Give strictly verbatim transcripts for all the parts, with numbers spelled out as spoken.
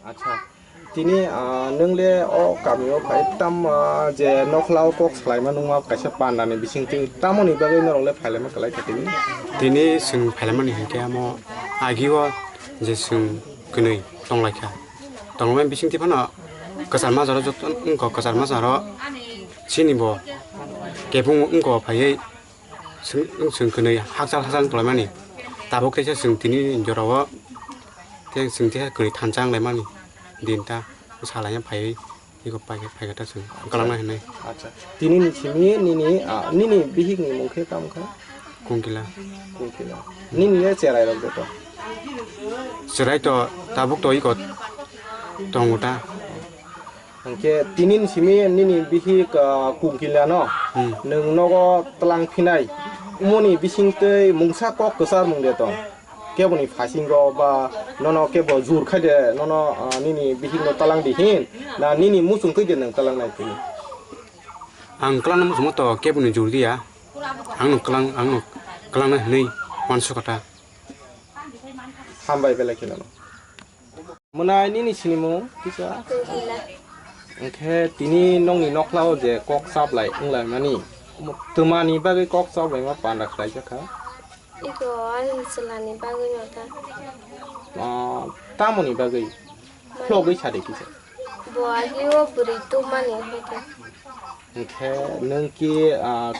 Acha. Tini, ah, nwng le o kami o phai tam, ah, je nokla o kok salaima nungma kaisa panda ni bising twi tamoni bagwi norok le phailaima kwlai kha tini? Tini chwng phailaimani hinkhe amo agi o je chwng kwnwi tonglaikha. Tonglaimani bising twi phano kwchar majaro joto wngkha, kwchar majaro chini bo kebung wngkha phaiwi. Chwng, chwng kwnwi hakchal hakchal wng tonglaimani. Tabuk teisa chwng tini jorao tei chwng teisa kwnwi thansa wng laimani. Din ta salaiya phaiwi eko pai khe phai khe ta chwng kwlangna hinwi. Acha. Tini ni simi nini, ah, nini bihik ni mung khe tamo kha? Kungkila. Kungkila. Nini le cherai rok joto? Cherai to tabuk to eko tongo ta. Hwnkhe tini ni simi nini bihik, ah, Kungkila no Hmm. nwng nogo tlang phinai, umoni bising twi mungsa kok kwchar mung de tong? Keboni phasingo ba nono kebo jur khai de nono, ah, nini bihik no talang di hin na nini muchung twi de nwng talang nai tini? Ang kwlangna muchungma to keboni jur diya, ang no kwlang, ang no kwlangna hinwi uansukha ta. Hambai belai khe nono. Mwnai nini sinimung kisa? Kungkila. Hwnkhe tini nokni nokhlao je kok chaplai wnglaimani, twmani bagwi kok chaplaima panda khlaijak kha? Iko ani chwlani bagwi no ta. Ah, tamoni bagwi? Khlogwi sadi kisa. Bo agi o bwrwi tubmani hwnkhe. Hwnkhe nwng ki, ah,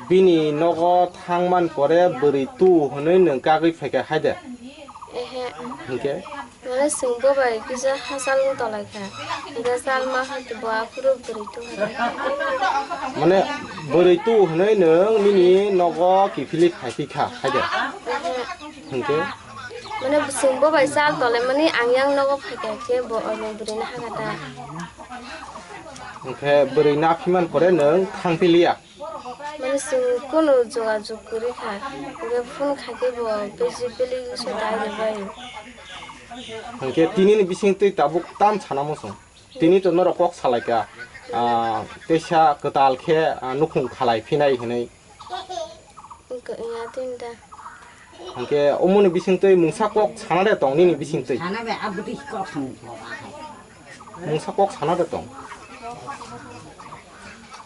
bini nogo thangman pore bwrwi tu hwnwi nwng kagwi phaikha hai de? Ehe. Hwnkhe? Mane chwng bo bai kisa hachal wng tonglaikha. Hwnkhe chalma hai bo aphuru bwrwi tu hwnwi. Mane bwrwi tu hwnwi nwng nini nogo kiphilwi phaiphikha hai de? Ehe. Hwnkhe? Mane chwng bo bai chal tole mani ang yang nogo phaikha khe bo omo bwrwi no hakha ta. Hwnkhe bwrwi na phiman pore nwng thangphiliya? Mane chwng kunu jogajog kwrwi kha, hwnkhe phone kha khe bo besi beli se dai rwbai. Hwnkhe tini ni bising twi tabuk tam sana muchung? Tini to norok kok salai kha, ah, teisa kwtal khe, ah, nukhung khalai phinai hinwi. Wngkha ya tini da. Hwnkhe omoni bising twi mungsa kok sana de tong nini bising twi? Sana be abudi kok sana. Mungsa kok sana de tong?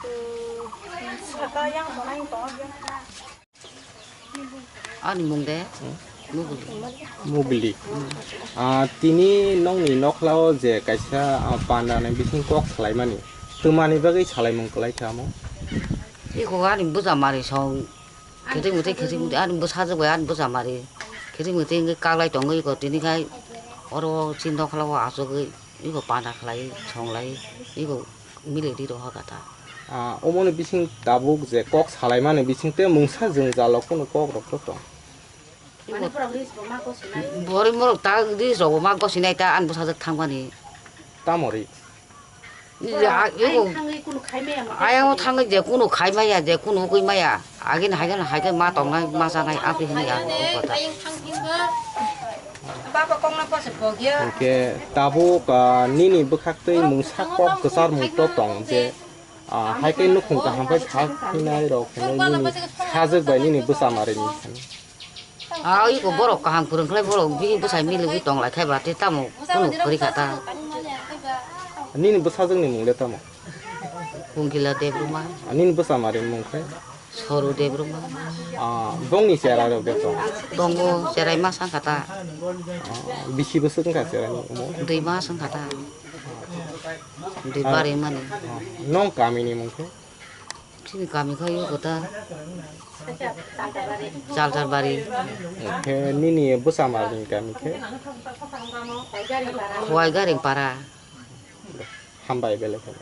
Hmm. Ani mung de? Mubili. Mubili. Ah, tini nokni nokhlao je kaisa, ah, panda ni bising kok salaimani. Twmani bagwi salaimung kwlai kha omo? Iko ani bwsa mari song. Kheti mwtwi, kheti mwtwi, ani bwsajwk bai ani bwsa mari. Kheti mwtwi wngwi kaklai tongwi iko tini khai oro chini nokhlao achugwi iko panda khlai songlai iko miledi rohor kha ta. Ah, omoni bising tabuk je kok salaimani bising tei mungsa jwngjalo kunu kok rok to tong? Iko bori morok ta ris rok bo ma gosinai ta ani bwsajwk thangmani. Tamo ri? Ya, iko. Ayang o thangwi je kunu khai maya, je kunu ugwi maya. Agin haikhe, haikhe ma tongnai, ma chanai, abri hinwi ang o kotha. Hwnkhe tabuk, ah, nini bwkhak twi mungsa kok kwchar mung to tong je, ah, haikhe nukhung kaham bai kha phinai rok hinwi nini sajwk bai nini bwsa mari ni. Ah, iko borok kaham kwrwng khlai borok bini bwsai milogwi tong lai khai ba tei tamo kunu kwrwi kha ta. Nini bwsajwk ni mung le tamo? Kungkila Debbarma. Ah, nini bwsa mari mung khe? Soru Debbarma. Ah, bongni chera rok de tong? Tongo, cherai ma sang kha ta. Ah, bisi bwswk wng kha cherai ni omo? Dui mas wng kha ta. Dui bari mani. Ah, nong kami ni mung khe? Chini kami khe iko ta Chalcharbari. Khe nini bwsa mari ni kami khe? Khowai Garing para. Hambai belai khe.